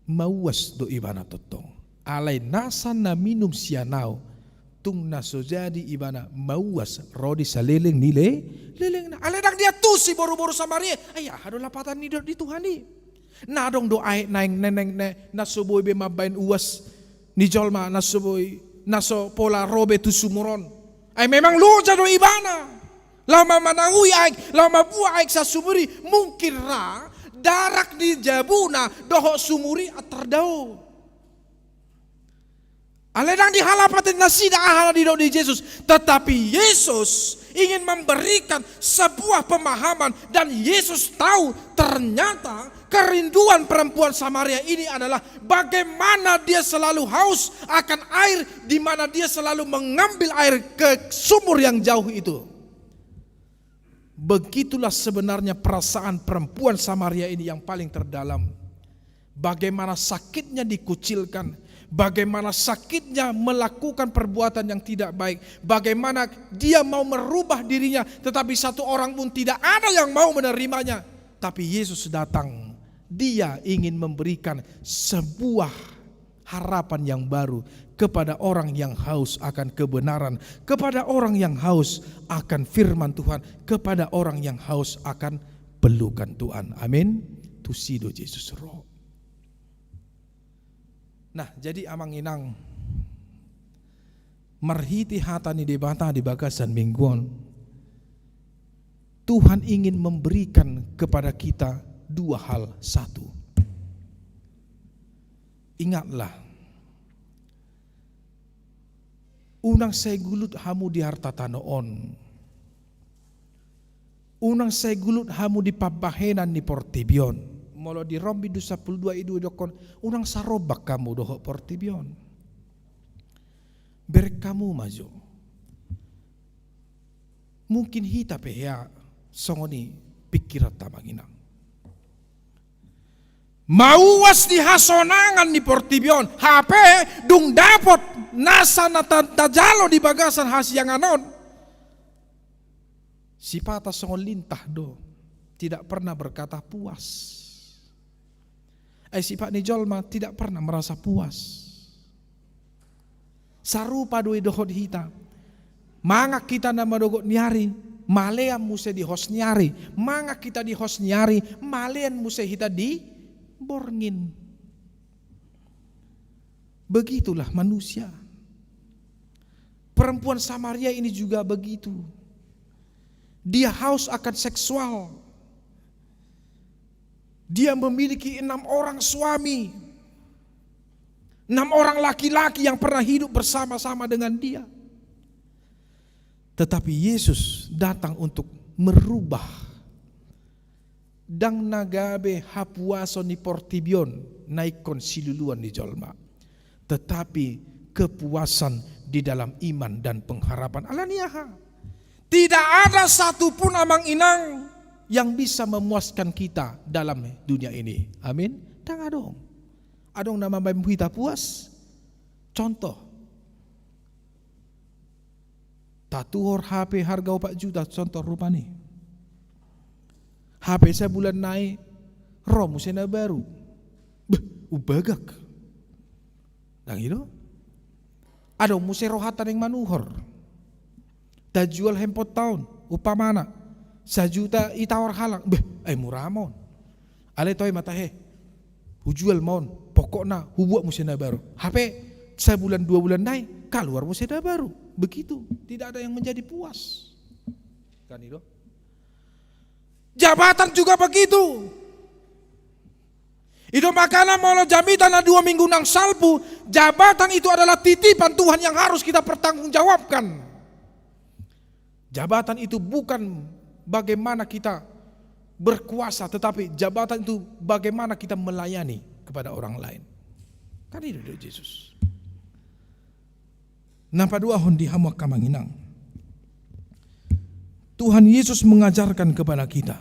mauas do ibana tongtong. Alai nasa na minum sian au, tung na so jadi ibana mauas ro di saleleng ni le-, lelengna. Alai ndang diantusi boru-boru Samaria. Ai aha do lapatan ni dok ni Tuhan i? Na adong do aek naeng, naeng, naeng, naeng, na so boi be mambaen uas ni jolma, na so boi, na so pola ro be tu sumur on. Ai memang loja do ibana laho mamanangui aek, laho mambuat aek sian sumur i. Mungkin ra darak ni jabuna dohot sumur i antar dao. Alai ndang dihalapati nasida aha na didok ni Jesus, tetapi Yesus ingin memberikan sebuah pemahaman, dan Yesus tahu ternyata kerinduan perempuan Samaria ini adalah bagaimana dia selalu haus akan air, di mana dia selalu mengambil air ke sumur yang jauh itu. Begitulah sebenarnya perasaan perempuan Samaria ini yang paling terdalam. Bagaimana sakitnya dikucilkan, bagaimana sakitnya melakukan perbuatan yang tidak baik, bagaimana dia mau merubah dirinya, tetapi satu orang pun tidak ada yang mau menerimanya. Tapi Yesus datang, dia ingin memberikan sebuah harapan yang baru kepada orang yang haus akan kebenaran, kepada orang yang haus akan firman Tuhan, kepada orang yang haus akan pelukan Tuhan. Amin. Tusi do Jesus ro. Nah, jadi amang inang, marhite hata ni Debata di bagasan minggu on, Tuhan ingin memberikan kepada kita dua hal. Satu, ingatlah, unang sai gulut hamu di arta tano on. Unang sai gulut hamu di pambahenan ni portibi on. Molo di Rom bindu sampulu dua i do didokkon, unang sarombak hamu dohot portibi on. Bereng hamu ma jo. Mungkin hita pe hea songon i pingkiranta, amang inang. Mauas di hasonangan ni portibi on, hape dung dapot nasa na ta-, tajalo di bagasan hasiangan on, sipata songon lintah do, tidak pernah berkata puas. Ai sifat ni jolma tidak pernah merasa puas. Sarupa do i dohot hita. Mangan hita na madogot ni ari, malean muse di hos ni ari. Mangan hita di hos ni ari, malean muse hita di borngin. Begitulah manusia. Perempuan Samaria ini juga begitu. Dia haus akan seksual. Dia memiliki enam orang suami. Enam orang laki-laki yang pernah hidup bersama-sama dengan dia. Tetapi Yesus datang untuk merubah. Ndang na gabe hapuason ni portibi on na ingkon siluluan ni jolma, tetapi kepuasan di dalam iman dan pengharapan. Ala ni aha? Tidak ada satu pun, amang inang, yang bisa memuaskan kita dalam dunia ini. Amin. Ndang adong. Adong na mambaen hita puas? Contoh. Tatuhor H P harga opat juta, contoh rupani. H P sabulan nai, ro muse na baru. Beh, umbagak. Ndang i do? Adong muse rohanta naeng manuhor. Tajual handphoneta on, umpamana, sajuta i taohor halak. Beh, ai mura ma on. Alai toe ma tahe. Hujual ma on, pokokna hubuat muse na baru. Hape sabulan dua bulan nai, kaluar muse na baru. Begitu, tidak ada yang menjadi puas. Kan itu? Jabatan juga begitu. Itu makana molo jamita na dua minggu nang salpu, jabatan itu adalah titipan Tuhan yang harus kita pertanggungjawabkan. Jabatan itu bukan bagaimana kita berkuasa, tetapi jabatan itu bagaimana kita melayani kepada orang lain. Kan itu dari Yesus. Na paduahon di hamu angka amang inang. Tuhan Yesus mengajarkan kepada kita,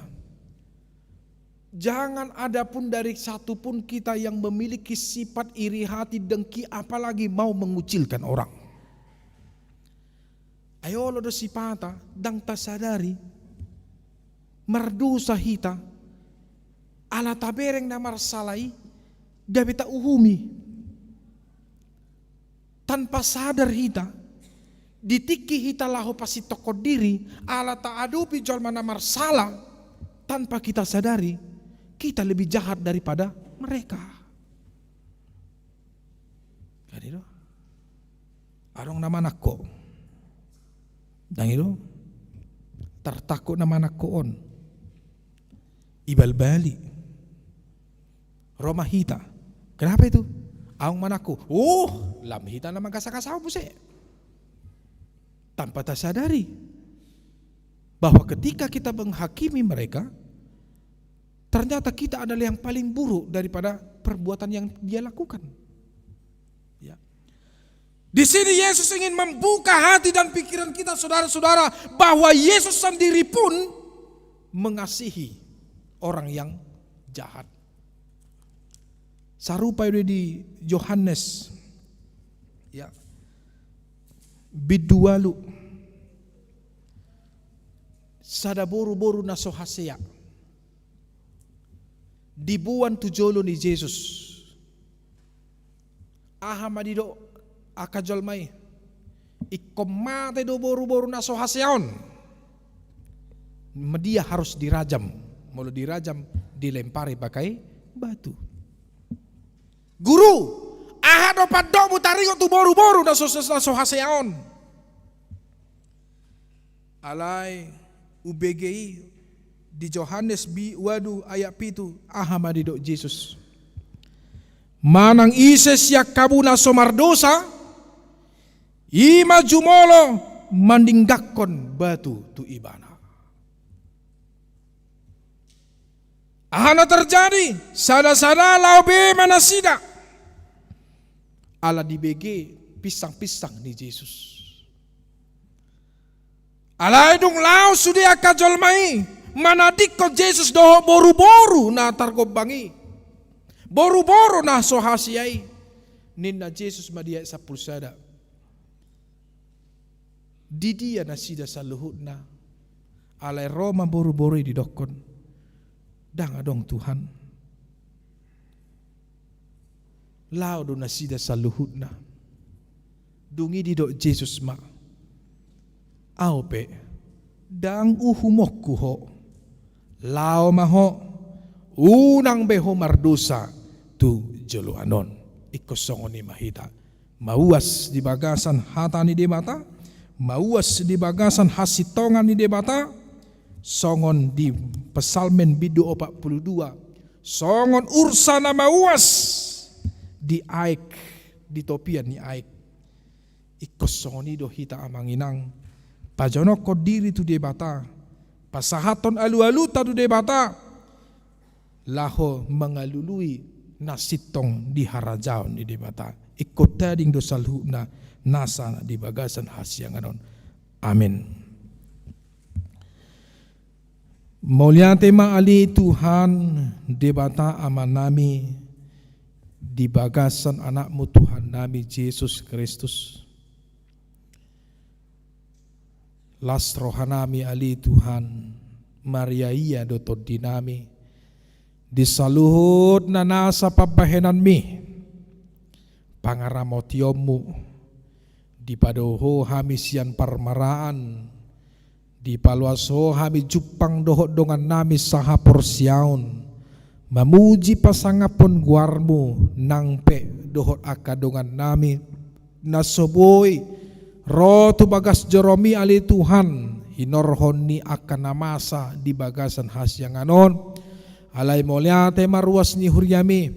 jangan ada pun dari satu pun kita yang memiliki sifat iri hati, dengki, apalagi mau mengucilkan orang. Ai olo do sipata, ndang tasadari, mardosa hita, ala tabereng na marsala i, gabe tauhumi. Tanpa sadar hita, di tingki hita laho pasintongkon diri, ala taadopi jolma na marsala, tanpa kita sadari, kita lebih jahat daripada mereka. Kan i do. Adong na manangko. Ndang i do. Tartangko na manangko on. Ibalbali. Ro ma hita. Kenapa itu? Adong manangko. Oh, lam hita na manggasagasa muse. Tanpa tasadari bahwa ketika kita menghakimi mereka, ternyata kita adalah yang paling buruk daripada perbuatan yang dia lakukan. Ya. Di sini Yesus ingin membuka hati dan pikiran kita, saudara-saudara, bahwa Yesus sendiri pun mengasihi orang yang jahat. Sarupa i do di Johannes, ya, bindu ualu, sada boruboru na so hasea diboan tu jolo ni Jesus. Aha ma didok angka jolma i? Ingkon mate do boruboru na so hasea on. Dia harus dirajam. Molo dirajam, dilempari pakai batu. Guru, aha do pandokmu taringot tu boruboru na so, na so hasea on? Alai umbege i di Johannes bi-, ualu ayat pitu, aha ma didok Jesus? Manang ise sian hamu na so mardosa, i ma jumolo mandinggakkon batu tu ibana. Aha na terjadi? Sada-sada laho be ma nasida. Ala dibege pinsang-pinsang ni Jesus. Alai dung laho sude angka jolma i manadingkon Jesus dohot boruboru na targombang i, boruboru na so hasea i, ninna Jesus ma di ayat sampulu sada, di dia nasida saluhutna? Alai ro ma boruboru i didokkon, ndang adong Tuhan. Laho do nasida saluhutna. Dung i didok Jesus ma, ahu pe ndang uhumonku ho. Laho ma ho, unang be ho mardosa tu joloan on. Ingkon songon i ma hita. Mauas di bagasan hata ni Debata, mauas di bagasan hasintongan ni Debata, songon di Psalmen bindu opat pulu dua, songon ursa na mauas di aek, di topian ni aek. Ingkon songon i do hita amang inang, pajonokkon diri tu Debata, pasahathon alualunta tu Debata, laho mangalului na sintong di harajaon ni Debata. Ingkon tading do saluhutna nasa di bagasan hasiangan on. Amen. Mauliate ma ale Tuhan, Debata Amanami, di bagasan Anakmu Tuhannami Jesus Kristus. Las rohanami ale Tuhan, mariaia do tondinami di saluhut na nasa pambahenanmi, pangaramotionmu, Dipado Ho hami sian parmaraan, dipaloas Ho hami jumpang dohot dongannami sahaporseaon, mamuji pasangaphon goarMu, nang pe dohot angka dongannami na so boi ro tu bagas joroMi ale Tuhan, hinorhon ni angka na masa di bagasan hasiangan on. Alai mauliate ma ruas ni huriaMi,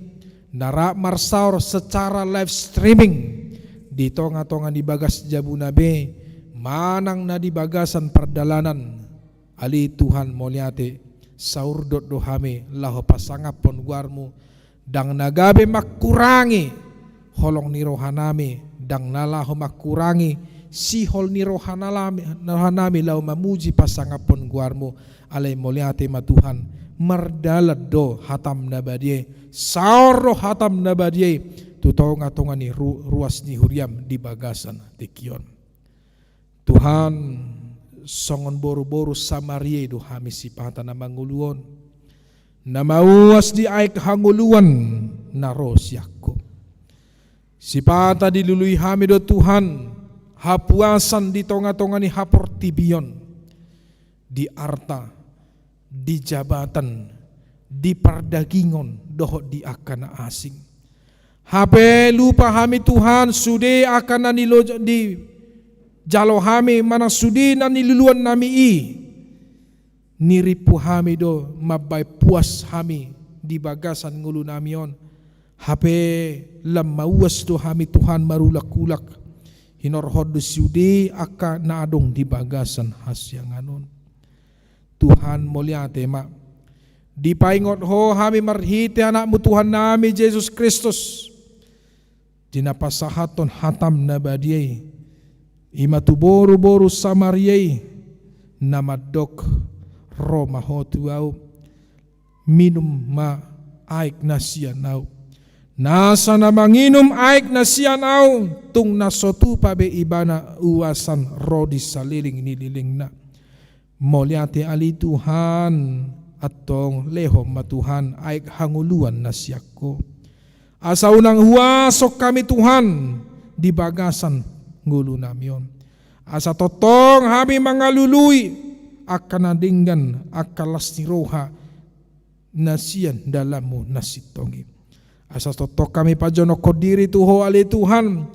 na rap marsaor secara live streaming di tonga-tonga ni bagas jabuna be, manang na di bagasan pardalanan. Ale Tuhan mauliate, saurdot do hami laho pasangaphon goarMu, ndang na gabe mangkurangi holong ni rohanami, ndang na laho mangkurangi sihol ni rohanalami-, rohanami laho mamuji pasangaphon goarMu. Alai mauliate ma Tuhan, mardalan do hataM na badia i, saor do hataM na badia i tu tonga-tonga ni ru-, ruas ni huriaM di bagasan tingki on. Tuhan, songon boru-boru Samaria i do hami sipata na mangolu on, na mauas di aek hangoluan na ro sian Ho. Sipata dilului hami do Tuhan, hapuasan di tonga-tonga ni haportibion, di arta, di jabatan, di pardagingon, dohot di angka na asing. Hape lupa hami Tuhan, sude angka na nilo-, dijalo hami, manang sude na niluluannami i, nirimpu hami do mambaen puas hami di bagasan ngolunami on. Hape lam mauas do hami Tuhan marulak-ulak, hinorhon do sude angka na adong di bagasan hasiangan on. Tuhan mauliate ma. Dipaingot Ho hami marhite AnakMu Tuhannami Jesus Kristus, di na pasahathon hataM na badia i, i ma tu boru-boru Samaria i, na mandok, ro ma Ho tu Ahu, minum ma aek na sian Ahu. Nasa na manginum aek na sian Ahu, tung na so tupa be ibana uasan ro di saleleng ni lelengna. Mauliate ale Tuhan, antong lehon ma Tuhan aek hangoluan na sian Ho. Asa unang huaso hami Tuhan di bagasan ngolunami on. Asa tongtong hami mangalului angka na denggan, angka las ni roha, na sian dalanMu na sintong i. Asa tongtong hami pajonokhon diri tu Ho ale Tuhan,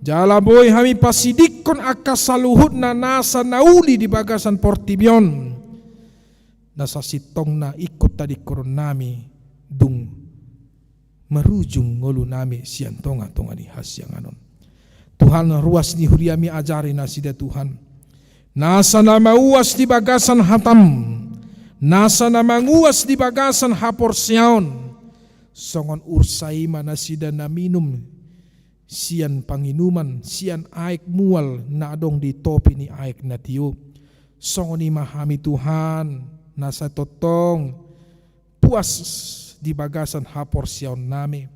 jala boi hami pasidingkon angka saluhutna nasa na uli di bagasan portibi on, nasa sintongna ingkon tadingkononnami dung marujung ngolunami sian tonga-tonga ni hasiangan on. Tuhan, ruas ni huriaMi, ajari nasida Tuhan, nasa na mauas di bagasan hataM, nasa na manguas di bagasan haporseaon, songon ursa i ma nasida na minum sian panginuman, sian aek mual na adong di topi ni aek na tio. Songon i ma hami Tuhan, nasa tongtong puas di bagasan haporseaonnami.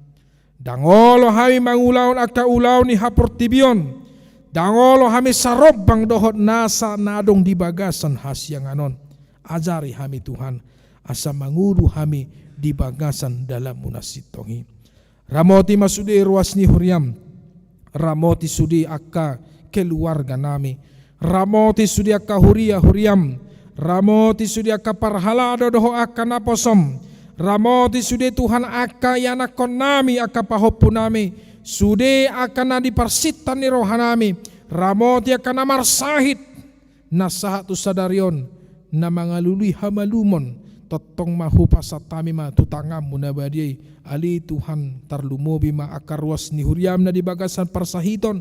Ndang olo hami mangulahon angka ulaon ni haportibion. Ndang olo hami sarombang dohot nasa na adong di bagasan hasiangan on. Ajari hami Tuhan, asa mangolu hami di bagasan dalanMu na sintong i. Ramoti ma sude ruas ni huriaM. Ramoti sude angka keluarganami. Ramoti sude angka huria-huriaM. Ramoti sude angka parhalado dohot angka naposoM. Ramoti sude Tuhan angka ianakkonnami, angka pahompunami. Sude angka na di parsinta ni rohanami. Ramoti angka na marsahit. Na sahat tu sadari on, na mangalului hamalumon, tongtong ma hupasahat hami ma tu tanganMu na badia i, ale Tuhan, tarlumobi ma angka ruas ni huriaM na di bagasan parsahiton,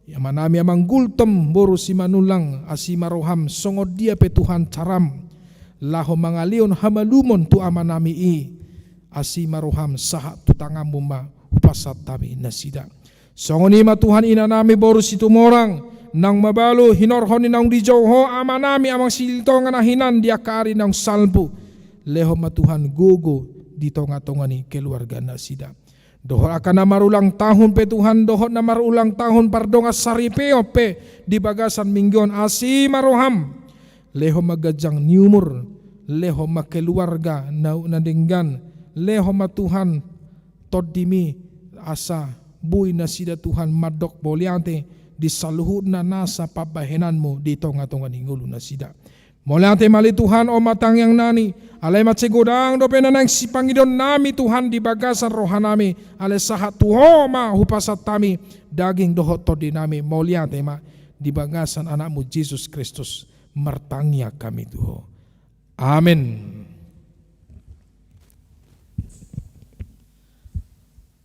i amanami Amang Gultom boru Simanullang, asi ma rohaM, songon dia pe Tuhan caraM, laho mangalehon hamalumon tu amanami i, asi ma rohaM, sahat tu tanganMu ma hupasahat hami nasida. Songon i ma Tuhan inanami boru Situmorang, naung mabalu hinorhon ni naung dijou Ho amanami Amang Silitonga na hinan di angka ari naung salpu. Lehon ma Tuhan gogo di tonga-tonga ni keluarga nasida. Dohot angka na marulang tahun pe Tuhan, dohot na marulang tahun pardongan saripeon pe di bagasan minggu on, asi ma rohaM. Lehon ma ganjang ni umur, lehon ma keluarga na, na denggan, lehon ma Tuhan TondiMi, asa boi nasida Tuhan mandok mauliate, di saluhutna nasa pambahenanmu di tonga-tonga ni ngolunasida. Mauliate ma ale Tuhan, on ma tangiang nami, alai mansai godang dope na naeng sipangidoon nami Tuhan di bagasan roha nami, alai sahat tu Ho ma hupasahat hami daging dohot tondi nami. Mauliate ma di bagasan Anakmu Jesus Kristus martangiang hami tu Ho. Amen.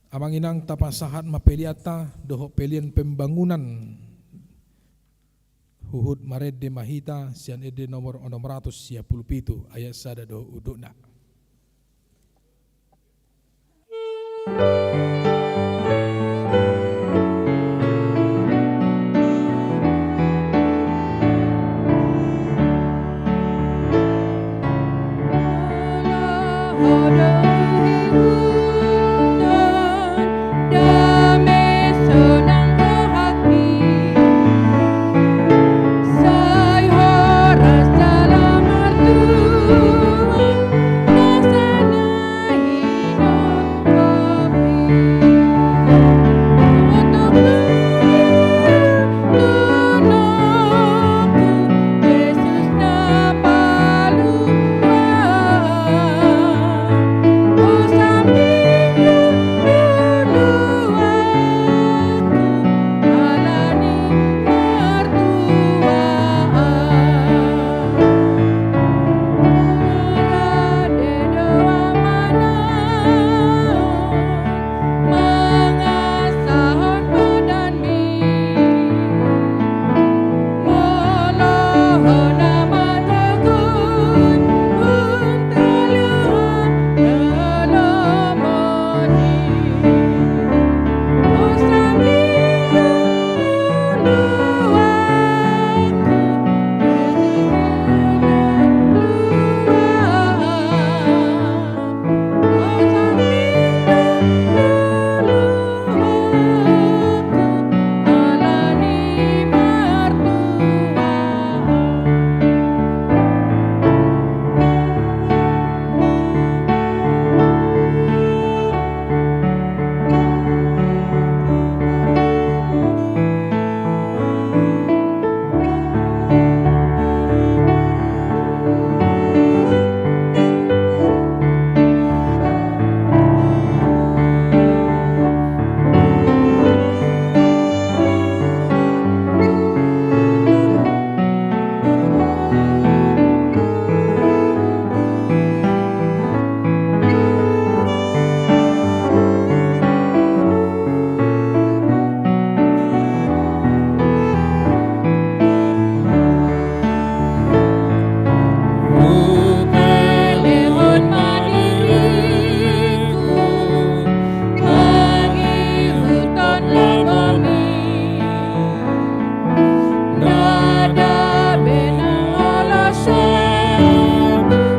Amang inang, tapasahat ma peleanta dohot pelean pembangunan. Huhut marende ma hita sian ende nomor onom ratus sia pulu pitu ayat sada dohot undukna.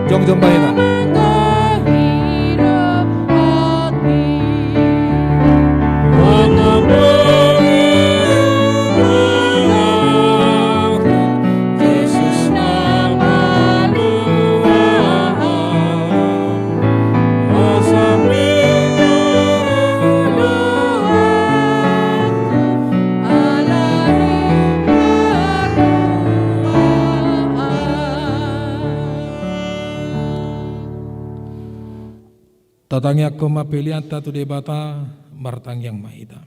Jongjong baena. Tatangiangkon ma peleanta tu Debata, martangiang ma hita.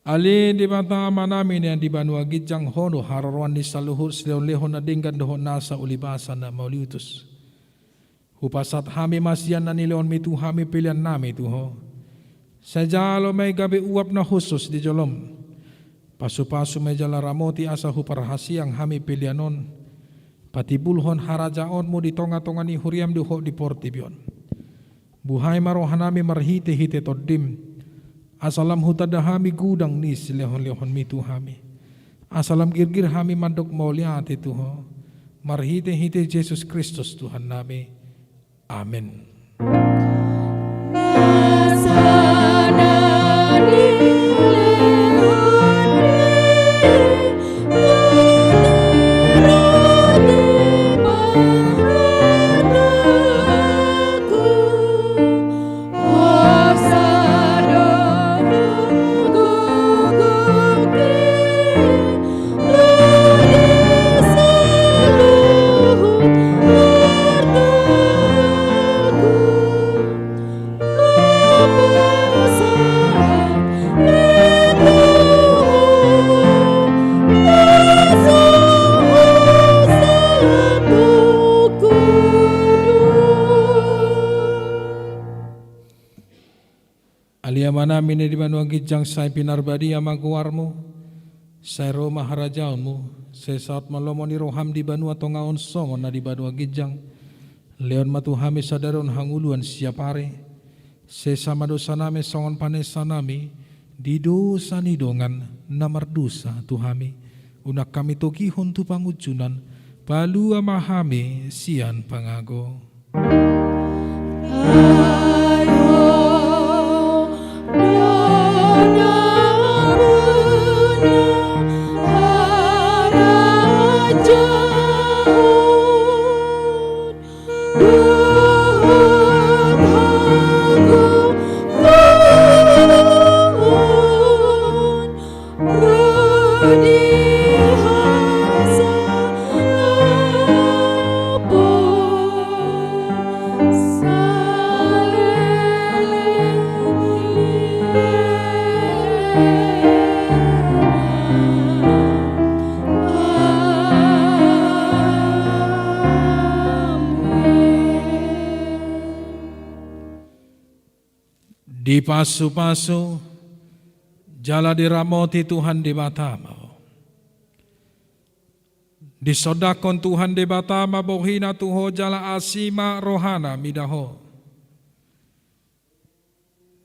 Ale Debata Amanami na di banua ginjang, Ho do haroroan ni saluhut silehonlehon na denggan dohot nasa ulibasan na mauliutus. Hupasahat hami ma sian na nilehonmi tu hami peleannami tu Ho. Sai jalo ma i gabe uap na hushus di jolom. Pasupasu ma i jala ramoti asa huparhaseang hami pelean on, patimbulhon harajaonmu di tongatonga ni huriam dohot di portibi on. Buhai ma rohanami marhitehite Tondim, asa lam hutanda hami godang ni silehonlehonmi tu hami, asa lam girgir hami mandok mauliate tu Ho, marhitehite Jesus Kristus Tuhannami. Amen. Amanami na di banua ginjang, sai pinarbadia ma goarmu, sai ro ma harajaonmu, sai saut ma lomo ni roham di banua tonga on songon na di banua ginjang. Lehon ma tu hami sadari on hangoluan siapari. Sesa ma dosanami songon panesanami di dosa ni dongan na mardosa tu hami. Unang hami togihon tu pangunjunan, palua ma hami sian pangago. Dipasupasu jala diramoti Tuhan Debata ma ho. Disondangkon Tuhan Debata ma bohina tu ho jala asi ma rohana mida ho.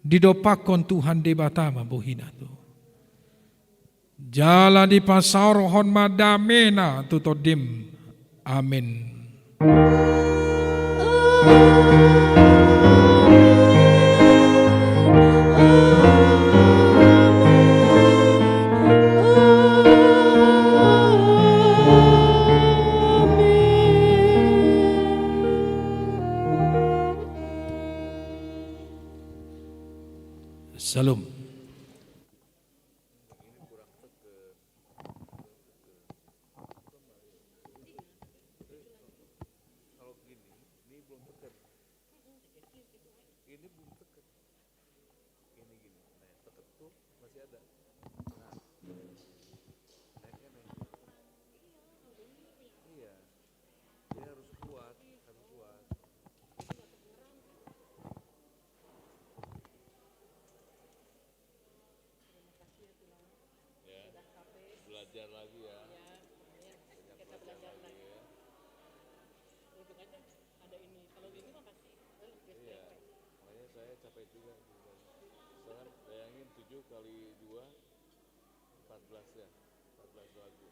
Didompakkon Tuhan Debata ma bohina tu ho. Jala dipasaorhon ma damena tu tondim. Amen. Syalom. Ini kurang tegas. Kalau gini, ini belum tegas. Ini belum tegas. Ini gini, nah, tegas tuh masih ada. Nah, naiknya nih. Iya, dia harus kuat, harus kuat. Ya, belajar lagi ya. Banyak belajar lagi ya. Untung aja ada ini. Kalau ini mah pasti. Iya, makanya saya capek juga. Sekarang bayangin tujuh kali dua, empat belas ya. Empat belas lagu.